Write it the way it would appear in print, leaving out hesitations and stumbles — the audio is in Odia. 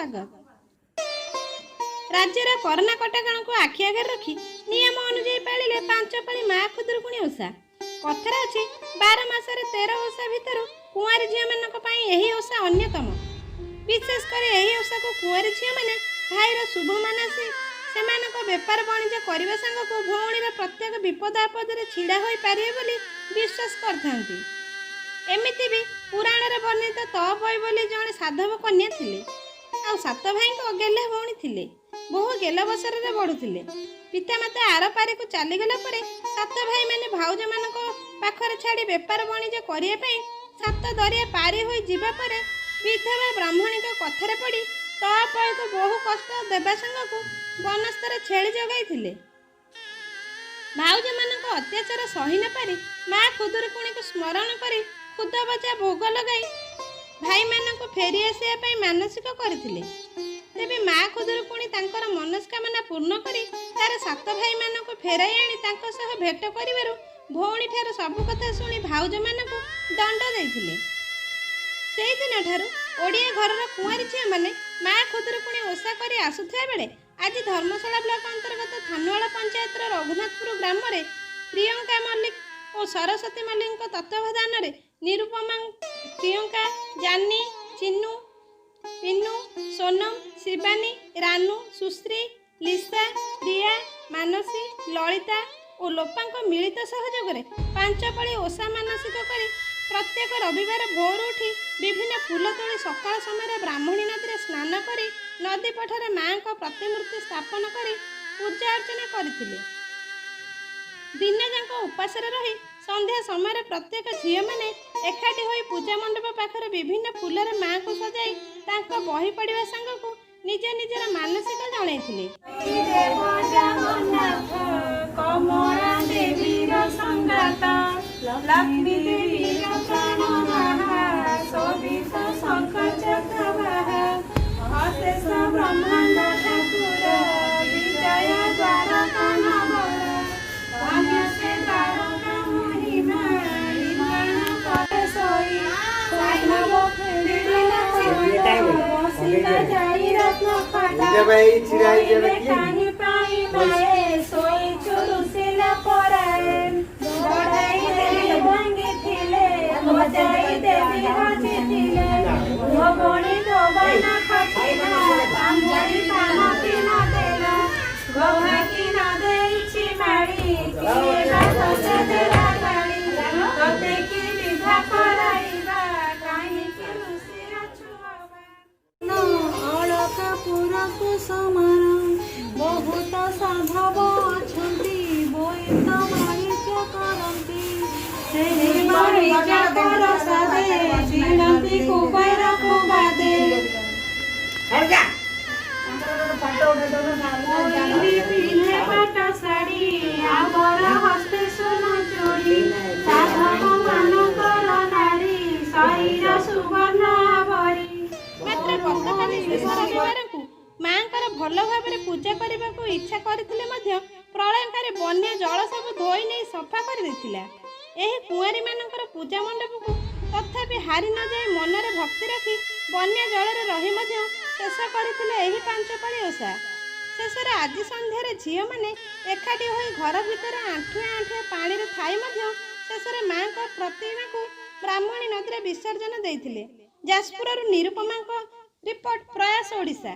ସ୍ୱାଗତ। ରାଜ୍ୟର କରୋନା କଟକଣାକୁ ଆଖି ଆଗରେ ରଖି ନିୟମ ଅନୁଯାୟୀ ପାଳିଲେ ପାଞ୍ଚ ପାଳି ମା ଖୁଦୁରୁକୁଣୀ ଓଷା। କଥାରେ ଅଛି, 12 ମାସରେ 13 ଓଷା ଭିତରୁ କୁଆଁରୀ ଝିଅମାନଙ୍କ ପାଇଁ ଏହି ଓଷା ଅନ୍ୟତମ। ବିଶେଷ କରି ଏହି ଓଷାକୁ କୁଆଁରୀ ଝିଅମାନେ ଭାଇର ଶୁଭ ମାନସି ସେମାନଙ୍କ ବେପାର ବାଣିଜ୍ୟ କରିବା ସାଙ୍ଗକୁ ଭଉଣୀର ପ୍ରତ୍ୟେକ ବିପଦ ଆପଦରେ ଛିଡ଼ା ହୋଇପାରିବେ ବୋଲି ବିଶ୍ୱାସ କରିଥାନ୍ତି। ଏମିତି ବି ପୁରାଣରେ ବର୍ଣ୍ଣିତ ତପଇ ବୋଲି ଜଣେ ସାଧବ କନ୍ୟା ଥିଲେ ଆଉ ସାତ ଭାଇଙ୍କ ଗେହ୍ଲା ଭଉଣୀ ଥିଲେ। ବହୁ ଗେଲ ବସରରେ ବଢୁଥିଲେ। ପିତାମାତା ଆରପାରିକୁ ଚାଲିଗଲା ପରେ ସାତ ଭାଇମାନେ ଭାଉଜମାନଙ୍କ ପାଖରେ ଛାଡ଼ି ବେପାର ବାଣିଜ୍ୟ କରିବା ପାଇଁ ସାତ ଦରିଆ ପାରି ହୋଇ ଯିବା ପରେ ବିଧବା ବ୍ରାହ୍ମଣୀଙ୍କ କଥାରେ ପଡ଼ି ତପଇକୁ ବହୁ କଷ୍ଟ ଦେବା ସାଙ୍ଗକୁ ବନସ୍ତରେ ଛେଳି ଜଗାଇଥିଲେ। ଭାଉଜମାନଙ୍କ ଅତ୍ୟାଚାର ସହି ନପାରି ମା ଖୁଦୁରୁକୁଣୀକୁ ସ୍ମରଣ କରି ଖୁଦ ଭଜା ଭୋଗ ଲଗାଇ ଭାଇମାନଙ୍କୁ ଫେରି ଆସିବା ପାଇଁ ମାନସିକ କରିଥିଲେ। ତେବେ ମା ଖୁଦୁରୁକୁଣୀ ତାଙ୍କର ମନସ୍କାମନା ପୂର୍ଣ୍ଣ କରି ତାର ସାତ ଭାଇମାନଙ୍କୁ ଫେରାଇ ଆଣି ତାଙ୍କ ସହ ଭେଟ କରିବାରୁ ଭଉଣୀଠାରୁ ସବୁ କଥା ଶୁଣି ଭାଉଜମାନଙ୍କୁ ଦଣ୍ଡ ଦେଇଥିଲେ। ସେଇଦିନଠାରୁ ଓଡ଼ିଆ ଘରର କୁଆଁରୀ ଝିଅମାନେ ମା ଖୁଦୁରୁକୁଣୀ ଓଷା କରି ଆସୁଥିବା ବେଳେ ଆଜି ଧର୍ମଶାଳା ବ୍ଲକ ଅନ୍ତର୍ଗତ ଥାନୁଆଳ ପଞ୍ଚାୟତର ରଘୁନାଥପୁର ଗ୍ରାମରେ ପ୍ରିୟଙ୍କା ମଲ୍ଲିକ ଓ ସରସ୍ୱତୀ ମଲ୍ଲିକଙ୍କ ତତ୍ତ୍ୱାବଧାନରେ ନିରୁପମା, ପ୍ରିୟଙ୍କା, ଜାନି, ଚିନୁ, ପିନୁ, ସୋନମ, ଶିବାନୀ, ରାନୁ, ସୁଶ୍ରୀ, ଲିସା, ପ୍ରିୟା, ମାନସୀ, ଲଳିତା ଓ ଲୋପାଙ୍କ ମିଳିତ ସହଯୋଗରେ ପାଞ୍ଚ ପାଳି ଓଷା ମାନସିକ କରି ପ୍ରତ୍ୟେକ ରବିବାର ଭୋରୁ ଉଠି ବିଭିନ୍ନ ଫୁଲ ତୋଳି ସକାଳ ସମୟରେ ବ୍ରାହ୍ମଣୀ ନଦୀରେ ସ୍ନାନ କରି ନଦୀ ପଠାରେ ମାଙ୍କ ପ୍ରତିମୂର୍ତ୍ତି ସ୍ଥାପନ କରି ପୂଜା ଅର୍ଚ୍ଚନା କରିଥିଲେ। ଦିନଯାକ ଉପାସରେ ରହି ସନ୍ଧ୍ୟା ସମୟରେ ପ୍ରତ୍ୟେକ ଝିଅମାନେ ଏକାଠି ହୋଇ ପୂଜା ମଣ୍ଡପ ପାଖରେ ବିଭିନ୍ନ ଫୁଲରେ ମାଙ୍କୁ ସଜାଇ ତାଙ୍କ ବହି ପଢ଼ିବା ସାଙ୍ଗକୁ ନିଜ ନିଜର ମାନସିକ ଜଣାଇଥିଲେ। ଦେବ ଜଗନ୍ନାଥ, କମଳା ଦେବୀର ସଙ୍ଗାତ, ଲକ୍ଷ୍ମୀ ଦେବୀର ପ୍ରାଣ ମହା, ଶୋଭିତ ଶଙ୍ଖ ଚକ୍ର ବାହା, ଅଶେଷ ବ୍ରହ୍ମାଣ୍ଡ ଠାକୁର, ବିଜୟ ଦ୍ୱାରକା ନଗର, ଧନ୍ୟ ସେ ଦ୍ୱାରକା ମହିମା ନିର୍ମାଣ କରେ ସୋଇ, ସାଧବ ଫେରିଲା ବସିଲା ଯାଇ ରତ୍ନ ଖଟ। ପୂଜା ଭାଇ ଛିଡ଼ା ହେଇଛି ଏଟା କିଏ? କାହିଁ ପାଇଁ ମାଏ ଶୋଇଛୁ ରୁଷିଲା ପରାଏ, ବଢାଇ ଦେବୀ ଭାଙ୍ଗିଥିଲେ, ବଜାଇ ଦେବୀ ହଜିଥିଲେ, ଧୋବଣୀ ଧୋବାନ ଖଟିଲା, ତାମ୍ବୁଳି ପାନ କିନ ଦେଲା, ଗଭା କିନ ଦେଇଛି ମାଳି, କିଏ ବା ତୋତେ ଦେଲା ଗାଳି, ତତେ କି ବିଭା କରାଇବା, କାହିଁକି ରୁଷି ଅଛୁ ଅବା। ଅଳକାପୁରକୁ ସମାନ ବହୁତ ସାଧବ ଅଛନ୍ତି, ବୋଇତ ବାଣିଜ୍ୟ କରନ୍ତି, ସେହି ବାଣିଜ୍ୟ ପରସାଦେ ଜିଣନ୍ତି କୁବେରକୁ ବାଦେ। କୋଇଲି ପିନ୍ଧେ ପାଟ ଶାଢ଼ୀ, ଆବର ହସ୍ତେ ସୁନା ଚୁଡ଼ି, ସାଧବ ମାନଙ୍କର ନାରୀ ଶରୀର ସୁବର୍ଣ୍ଣ ଆବରି। ମାତ୍ର ଗତକାଲି ଶେଷ ରବିବାରକୁ ମାଙ୍କର ଭଲ ଭାବରେ ପୂଜା କରିବାକୁ ଇଚ୍ଛା କରିଥିଲେ ମଧ୍ୟ ପ୍ରଳୟଙ୍କାରୀ ବନ୍ୟା ଜଳ ସବୁ ଧୋଇ ନେଇ ସଫା କରିଦେଇଥିଲା। ଏହି କୁଆଁରୀମାନଙ୍କର ପୂଜା ମଣ୍ଡପକୁ ତଥାପି ହାରି ନ ଯାଇ ମନରେ ଭକ୍ତି ରଖି ବନ୍ୟା ଜଳରେ ରହି ମଧ୍ୟ ଶେଷ କରିଥିଲେ ଏହି ପାଞ୍ଚ ପାଳି ଓଷା। ଶେଷରେ ଆଜି ସନ୍ଧ୍ୟାରେ ଝିଅମାନେ ଏକାଠି ହୋଇ ଘର ଭିତରେ ଆଣ୍ଠୁଏ ଆଣ୍ଠୁଏ ପାଣିରେ ଥାଇ ମଧ୍ୟ ଶେଷରେ ମାଙ୍କ ପ୍ରତିମାକୁ ବ୍ରାହ୍ମଣୀ ନଦୀରେ ବିସର୍ଜନ ଦେଇଥିଲେ। ଯାଜପୁରରୁ ନିରୁପମାଙ୍କ ରିପୋର୍ଟ, ପ୍ରୟାସ ଓଡ଼ିଶା।